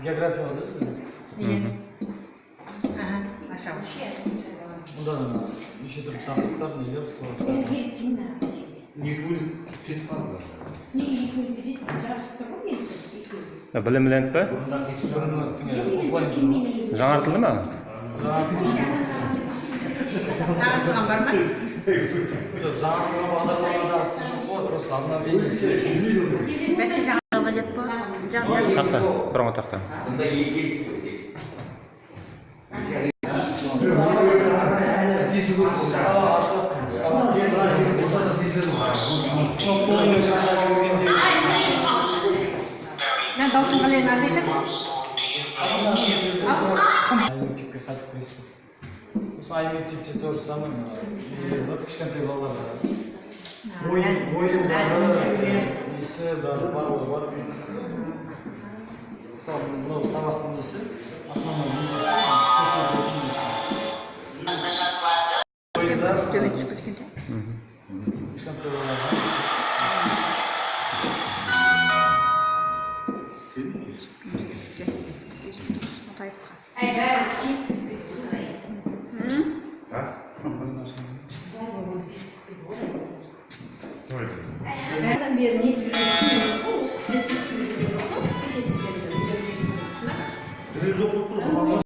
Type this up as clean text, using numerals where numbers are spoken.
География бар да сізде? Иә. Аха, ашамыз. Мұнда неше түрлі тақырыптар, нелер, солар. Екі бөлік кетіп қалды. Неге екі бөліп кетеді? Жабысып тұр ғой менікі екеуі. Білімленд пе? Білімленттің Жоқ емес, офлайн. келмеймін. Жаңартылды ма? Жаңартылған бар ма? Жаңартылған бағдарламадағысы жоқ қой, просто обновление. Бәсе, жаңартылған деп па? Тақта, бұрынғы тақта. Мұнда екі есік қой тек. Сабақ ашылады, сабақ мынау полный экранға жібергенде. Мен дауысын қалай азайтамын? Ай мектепке қайтып кіресің. Сосын ай мектепте то же самое, нелер бар, кішкентай балаларға ойындары, несі, бәрі, барлығы бар. Мысалы, мынау сабақтың несі, основной несі, көрсететін несі, ойындар. Төмен түсіп кеткен де. Кішкентай балаларға несі. Тайып қал. Әй, бәрі кесіп кетті ғой. А? Ойын ашылған. Бәрі кесіп кетті ғой. Бәрінен бері нетіп жүрген түсінбедім ғой, осы кісі тексеріп жүрген жоқ қой, кететін жерді, өздері тексеріп жүрген. Жоқ болып тұр.